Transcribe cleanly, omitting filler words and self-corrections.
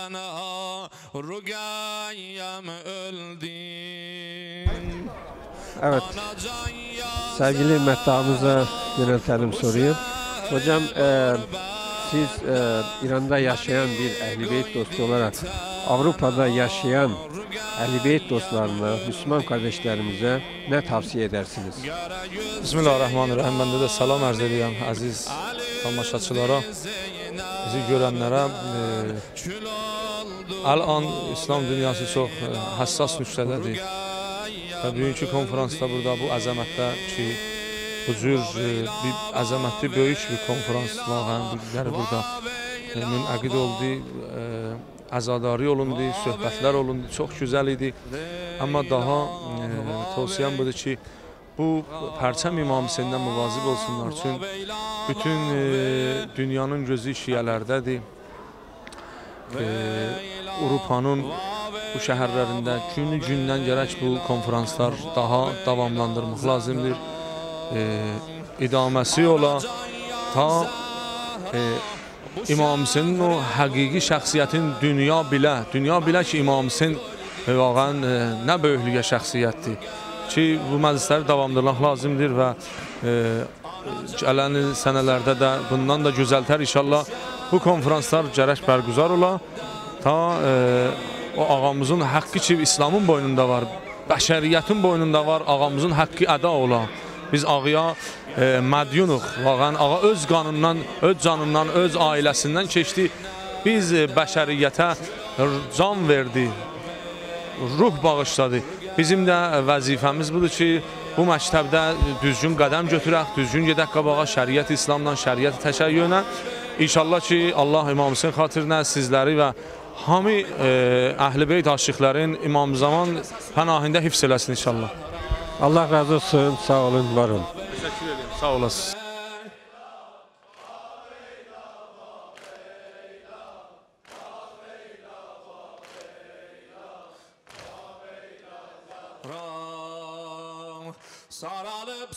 Tənha Ruqayyəm öldü. Evet, sevgili meddahımıza yöneltelim soruyu. Hocam, siz İran'da yaşayan bir Ehl-i Beyt dostu olarak Avrupa'da yaşayan Ehl-i Beyt dostlarına, Müslüman kardeşlerimize ne tavsiye edersiniz? Bismillahirrahmanirrahim. Mən də salam ərz edirəm əziz tamaşaçılara, bizi görənlərə. Əl-an İslam dünyası çox həssas nüqtədədir. Və bugünkü konferansda burada bu əzəmətdə ki, bu cür bir əzəmətli böyük bir konferans vaqəən bu günləri burada münəqid oldu, əzadarı olundu, söhbətlər olundu, çox gözəl idi. Amma daha tövsiyəm budur ki, bu pərçəm İmam Hüseyndən müvazib olsunlar. Çünki bütün dünyanın gözü şiələrdədir. Avropanın bu şəhərlərində günü-gündən gərək bu konferanslar daha davamlandırmaq lazımdır. İdaməsi ola ta İmam Hüseynin o həqiqi şəxsiyyətin dünya bilə ki, İmam Hüseyn vaqəən nə böyüklüyə şəxsiyyətdir ki, bu məclisləri davamlandırmaq lazımdır və gələn sənələrdə də bundan da gözəltər inşallah. Bu konferanslar gərək bərgüzar ola ta o ağamızın haqqı ki, İslamın boynunda var, bəşəriyyətin boynunda var, ağamızın haqqı əda ola. Biz ağaya mədyunuq, vaqəən ağa öz qanından, öz canından, öz ailəsindən keçdi. Biz bəşəriyyətə can verdi, ruh bağışladı. Bizim də vəzifəmiz budur ki, bu məktəbdə düzgün qədəm götürək, düzgün gedək qabağa şəriət İslamdan, şəriət təşəyyünə. İnşallah ki, Allah İmam Hüseyn xatirinə sizləri və hamı Əhl-i Beyt aşiqlərin İmam Zaman pənahində hifz eləsin inşallah. Allah razı olsun, sağ olun, var olun. Təşəkkür edirəm, sağ olasınız. Sarılıp